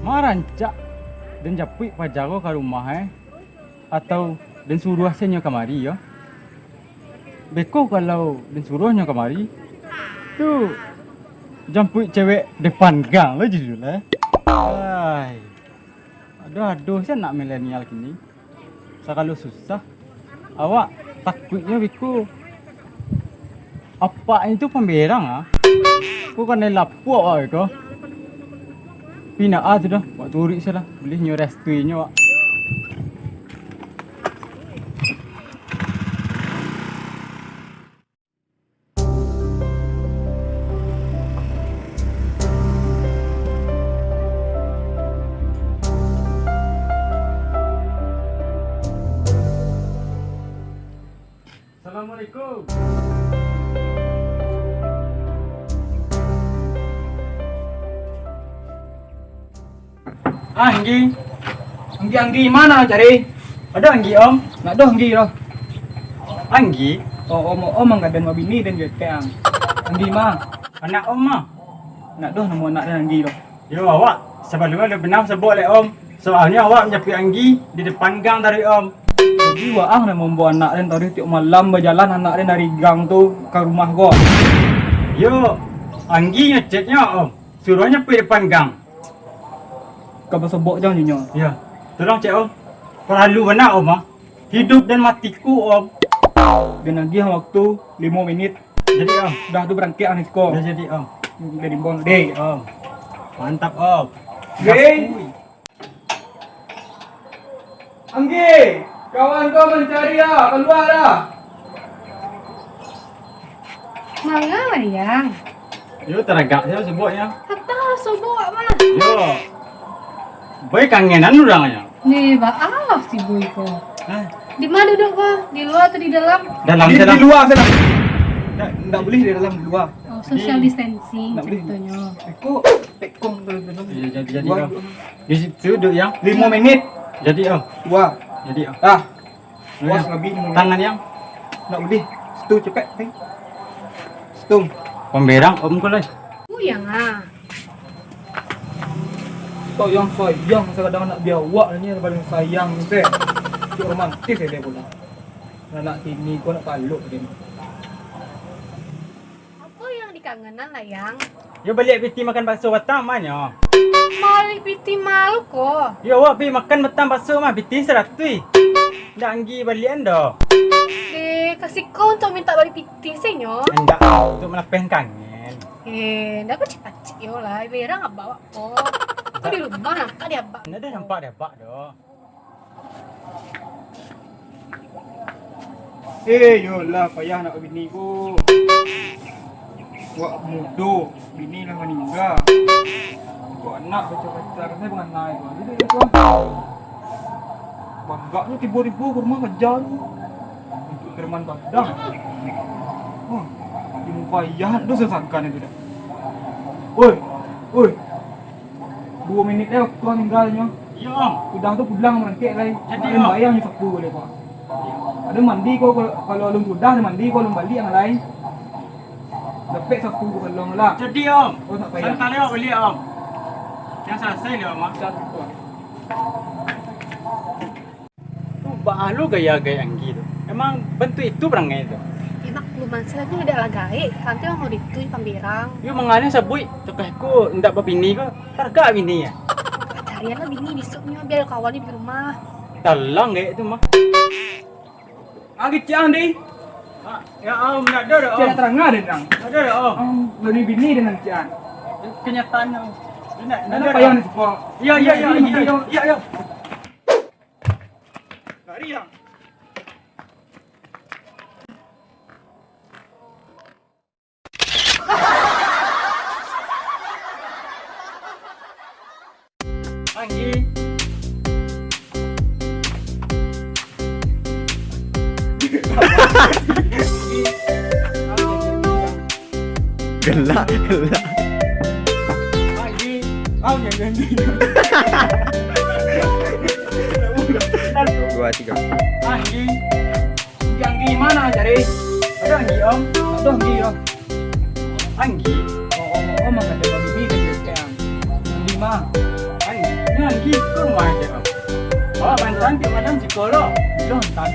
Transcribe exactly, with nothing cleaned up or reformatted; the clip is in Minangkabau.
Ma rancak den japuik paja ko ka rumah, eh? Atau den suruah se nyo kamari, yo? Beko kalau den suruah nyo kamari, tu japuik cewek depan gang lo judul, eh? Ai. Aduh, aduh, sia anak milenial kini. Sagalo susah. Awak takuiknyo beko. Apaknyo tu pamberang ah. Ko kanai lapuak awak beko. Pindah ah tu dah. Awak turuik se lah. Buliah nyo restuinyo awak. Assalamualaikum. Ah, Anggi. Anggi, Anggi, ma nan cari? Ado Anggi, Om? Ndak doh Anggi doh. Anggi? Oh, Om, Om anggadang babini den juo etek ang. Anggi ma? Anak Om ma? Ndak doh namo anak den Anggi doh. Yo, awak sabalun alun bana sabuik lai, Om. Soalnyo awak manjapuik Anggi di depan gang taruih, Om. Jadi, waang nan mambaok anak den taruih tiok malam bajalan anak den dari gang tu ka rumah ko? Yo, Anggi nyo chatnyo, Om. Suruah nyo pai depan gang. Ka basobok jo inyo. Yo, tolong cek, Om. Paralu bana, Om, ah. Hidup dan matiku, Om. Den agiah waktu limo menit. Jadi, Om. Dah tu barangkek ang siko. Dah jadi, Om. Dari Bong. Deh. Om. Mantap, Om. Deh. Gaspui. Anggi, kawan kau mancari ah, kaluar ah. Manga, Yang? Yo, taragak sajo sobok, Yang. Hata sobok, mah. Yo. Boy kangenan urang, Yang. Ni, baa si Boy ko. Hah? Di ma duduak ko? Di lua atau di dalam? Dalam. Di, di lua sajo lah. Ndak, ndak buliah di dalam, di lua. Oh, social distancing caritonyo. Iko, tekong tu, tu, tu. Iyo, jadi, jadi, Om. Di situ duduak, Yang. Limo menit. Jadi, Om. Dua. Jadi, Om. Ah. Puas labiah limo menit. Tangan, Yang. Ndak buliah. Situ, capek, eh. Situ. Pamberang, Om, ko lai. Yang, ah. Sayang, sayang, sakadang anak biawak ni yang paling sayang, teh. Cik romantis ya dia pulang. Anak tini ko nak taluk dia. Apo yang dikangenan lah, Yang? Yo baliak piti makan bakso batang mah nyo. Baliak piti malu ko. Yo awak pai makan batang bakso mah piti saratuih. Ndak Anggi baliakan doh. Eh, kasih ko untuak mintak baliak piti se nyo. Ndak, untuak malapehan kangen. Eh, ndak pacik-pacik yo lah. Berang abak awak ko. Ko di rumah, nampak di abak. Ndak ado nampak di abak doh. Eh, yolah, payah nak babini ko. Wak mudo, bini lah maningga. Kok anak baca-baca, rasanya banganai ko. Jadi, itu. Bagaknyo tibo-tibo ka rumah kaja tu. Untuk kiriman gadang. Wah, ilmu payah tu sasakan itu dah. Oi, oi. Duo menit eh, waktu ninggalnyo. Iyo, Om. Udah tu pulang barangkek lai. Jadi, Om. Bayang nyo sapu ko, Pak. Ado mandi ko, kalau, kalau alun sudah, ado mandi ko, alun baliak ang lai. Dapek sapu ko balong lah. Jadi, Om. Oh, tak payah. Santai awak baliak, Om. Yang salasai lah, Om. Dah, tu, Pak. Tu baa lo gaya-gaya Anggi tu. Emang bantuak itu parangai tu? Emang Buman sih lagi indak lah gaek, kanti urang urang tu pambirang. Yo, mangana sabuik, cakah ko indak babini ko, taragak bini ya. Carianlah bini bisuaknyo, bia kawan di rumah. Talang gaek tu mah. Ah, kecik ang, Di. Ah, ya, ah, ndak ada dah, Cik, Om. Tarang ada, Nang. Ada dah, Om. Ang bini-bini dengan Cik ang. Kenyataannya, Om. Ndak, ndak ada payah dah. Ni, Cik. Iya, iya, iya, iya, iya, iya, iya. Lari, Ang. Anggi. Gelak, gelak. Anggi. Anggi, Anggi. Dua, tiga. Anggi. Anggi, Anggi, ma nan cari? Ado Anggi, Om? Ado Anggi, Om. Anggi? Oh, Om, Om, Om, ado babini tadi, Om. Anggi, ma? Anggi, Anggi, ka rumah se, Om. Awak mantan, tiok malam siko lo. Iyo, mantan.